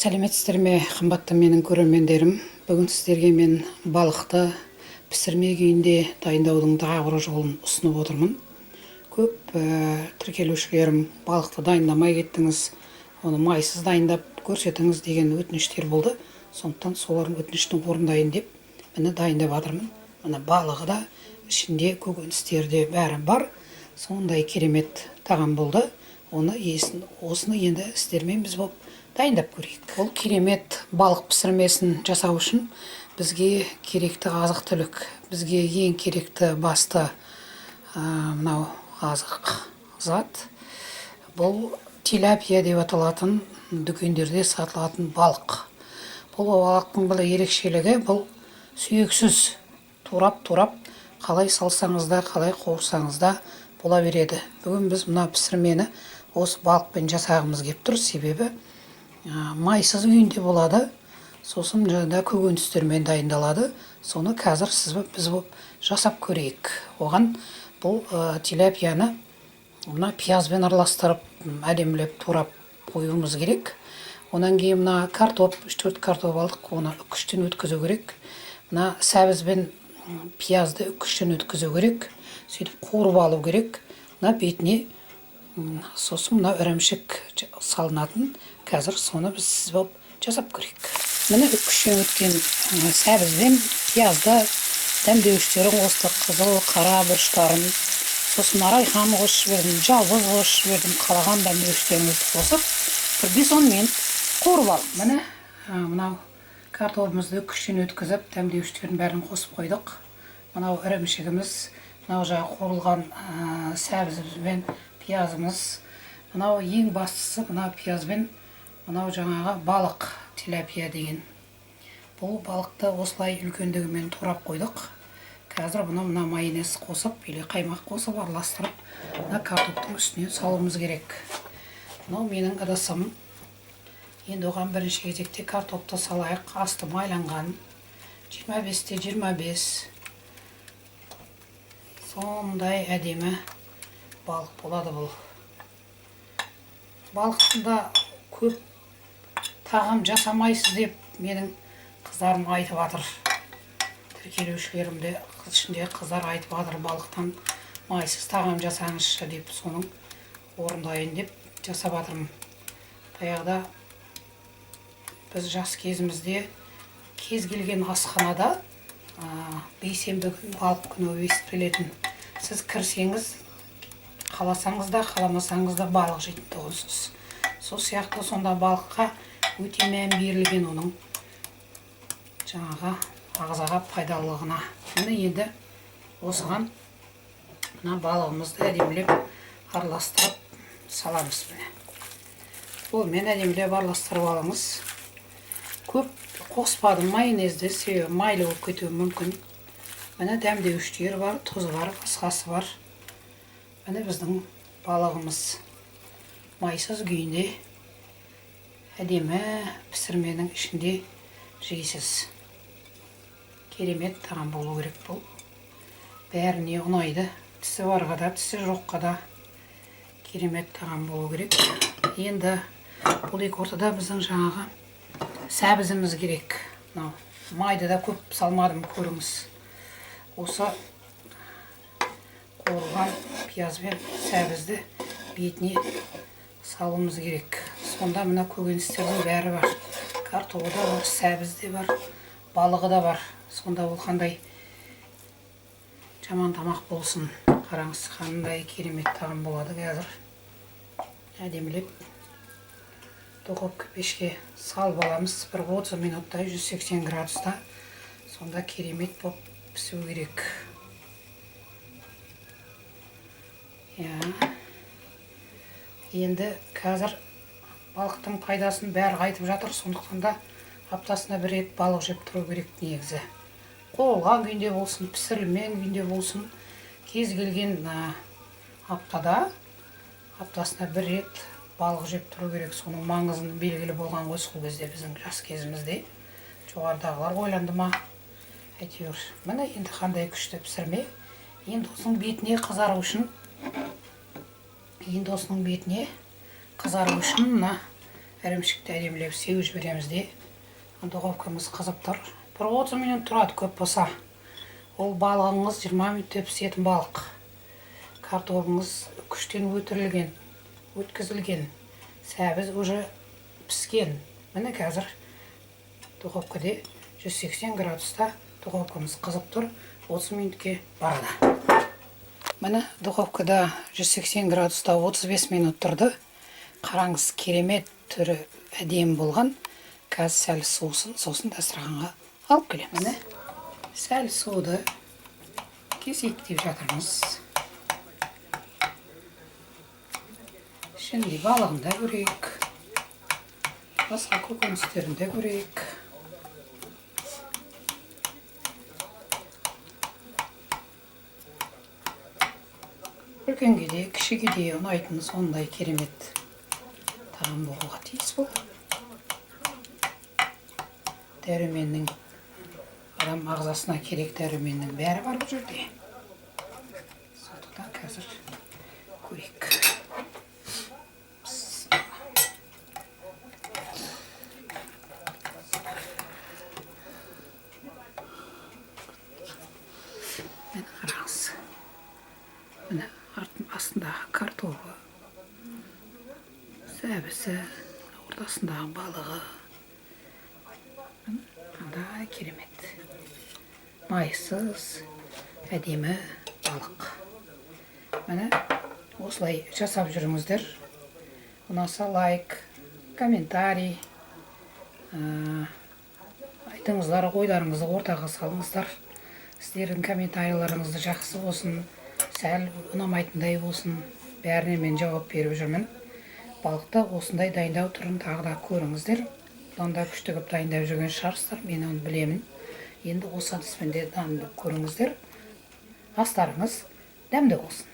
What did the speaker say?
Сәлеметсіздер ме, қымбатты менің көрермендерім! Бүгін сіздерге мен балықты пісірме күйінде дайындаудың тағы бір жолын ұсынып отырмын. Көп тіркелушілерім «Балықты дайындамай кеттіңіз, оны майсыз дайындап көрсетіңіз» деген өтініштер болды. Сондықтан солардың өтінішін орындайын деп, міне, дайындап жатырмын. Міне, балығы да, ішінде көкөністері де, бәрі бар. Сондай керемет тағам болды. Оны есін, осыны енді сіздермен біз болып дайындап көрейік. Бұл керемет балық пісірмесін жасау үшін бізге керекті азық түлік, бізге ең керекті басты мынау азық зат, бұл тиляпия деп аталатын, дүкендерде сатылатын балық. Бұл балықтың бір ерекшелігі, бұл сүйексіз, турап турап қалай салсаңыз да, қалай қуырсаңыз да бола береді. Бүгін біз мына пісірмені осы балықпен жасағымыз келіп тұр, себебі майсыз күйінде болады, сосын жаңағыда көкөністермен дайындалады. Соны қазір сіз біз болып жасап көрейік. Оған бұл тиляпияны мына пиязбен араластырып, әдемілеп турап қоюымыз керек. Одан кейін мына картоп, үш төрт картоп алдық, оны үккіштен өткізу керек. Мына сәбіз бен пиязды үккіштен өткізу керек, сөйтіп қуырып алу керек. Мына бетіне сосын мына ірімшік салынатын. Қазір соны біз сіз болып жасап көрейік. Міне, үккіштен өткен сәбіз бен пиязды, дәмдеуіштерін қостық, қызыл, қара бұрыштарын, сосын райхан қосып жібердім, жалбыз қосып жібердім. Қалаған дәмдеуіштеріңізді қосып, бір 5-10 минут қуырып алдық. Міне, мынау картобымызды үккіштен өткізіп, дәмдеуіштердің бәрін қосып қойдық. Мынау ірімшігіміз, мынау жаңағы қуырылған сәбізіміз бен пиязымыз, мынау ең бастысы мына пияз бен мынау жаңағы балық, тиляпия деген. Бұл балықты осылай үлкендігімен турап қойдық. Қазір бұны мына майонез қосып или қаймақ қосып, араластырып, мына картоптың үстіне салуымыз керек. Мынау менің ыдысым. Енді оған бірінші кезекте картопты салайық. Асты майланған, 25-те 25. Сондай әдемі балық болады. Бұл балықтың да көп тағам жасамайсыз деп менің қыздарым айтып жатыр. Тіркелушілерім де, ішінде қыздар айтып жатыр, «Балықтан майсыз тағам жасаңызшы» деп. Соның орындайын деп жасап жатырмын. Баяғыда біз жас кезімізде кез келген асханада бейсенбі күн балық күні болып есептелетін. Сіз кірсеңіз, қаласаңыз да, қаламасаңыз да, балық жейтін тұғынсыз. Сол сияқты сонда балыққа өте мән берілген, оның жаңағы ағзаға пайдалылығына. Міне, енді осыған мына балығымызды әдемілеп араластырып саламыз. Міне, қолмен әдемілеп араластырып аламыз. Көп қоспадым майонезді, себебі майлы болып кетуі мүмкін. Міне, дәмдеуіштер бар, тұзы бар, басқасы бар. Міне, біздің балығымыз майсыз күйінде әдемі пісірменің ішінде жейсіз. Керемет тағам болу керек бұл. Бәріне ұнайды, тісі барға да, тісі жоққа да керемет тағам болу керек. Енді бұл екі ортада біздің жаңағы сәбізіміз керек. Мынау майды да көп салмадым, көріңіз. Осы қуырылған пияз бен сәбізді бетіне салуымыз керек. Сонда мына көкөністердің бәрі бар, картобы да бар, сәбіз де бар, балығы да бар. Сонда ол қандай жаман тамақ болсын? Қараңыз, қандай керемет тағам болады. Қазір әдемілеп духовка пешке салып аламыз бір 30 минуттай 180 градуста. Сонда керемет болып пісу керек. Иә, енді қазір балықтың пайдасын бәрі айтып жатыр, сондықтан да аптасына бір рет балық жеп тұру керек негізі. Қуырылған күйінде болсын, пісірілген күйінде болсын, кез келген аптада, аптасына бір рет балық жеп тұру керек. Соның маңызын белгілі болған ғой сол кезде, біздің жас кезімізде. Жоғарыдағылар ойланды ма, әйтеуір. Міне, енді қандай күшті пісірме! Енді осының бетіне қызару үшін, енді осының бетіне қызару үшін мына Ірімшікті әдемілеп сеуіп жібереміз де, духовкамыз қызып тұр. Бір 30 минут тұрады көп болса. Ол балығыңыз 20 минутте пісетін балық. Картобыңыз күштен өтірілген, өткізілген. Сәбіз уже піскен. Міне, қазір духовкада 180 градуста духовкамыз қызып тұр, 30 минутке барады. Міне, духовкада 180 градуста 35 минут тұрды. Қараңыз, керемет, түрі әдемі болған. Қазір сәл суысын, сосын дастарханға алып келеміз. Міне, сәл суды кесейік деп жатырмыз. Ішінде балығын да көрейік, басқа көкөністерін де көрейік. Үлкенге де, кішіге де ұнайтын сондай керемет тағам болуға тиіс бұл. Дәруменнің, адам ағзасына керек дәруменнің бәрі бар бұл жерде. Сондықтан қазір көрейік. Міне, қараңыз. Міне, астындағы картобы, сәбізі, ортасындағы балығы. Міне, қандай керемет. Майсыз, әдемі балық. Міне, осылай жасап жүріңіздер. Ұнаса лайк, комментарий, айтыңыздар, ойларыңызды ортаға салыңыздар. Сіздердің комментарийлеріңізді жақсы болсын, сәл ұнамайтындай болсын, бәріне мен жауап беріп жүрмін. Балықты осындай дайындау түрін тағы да көріңіздер. Бұдан да күшті қылып дайындап жүрген шығарсыздар, мен оны білемін. Енді осы әдіспен де дайындап көріңіздер. Астарыңыз дәмді болсын.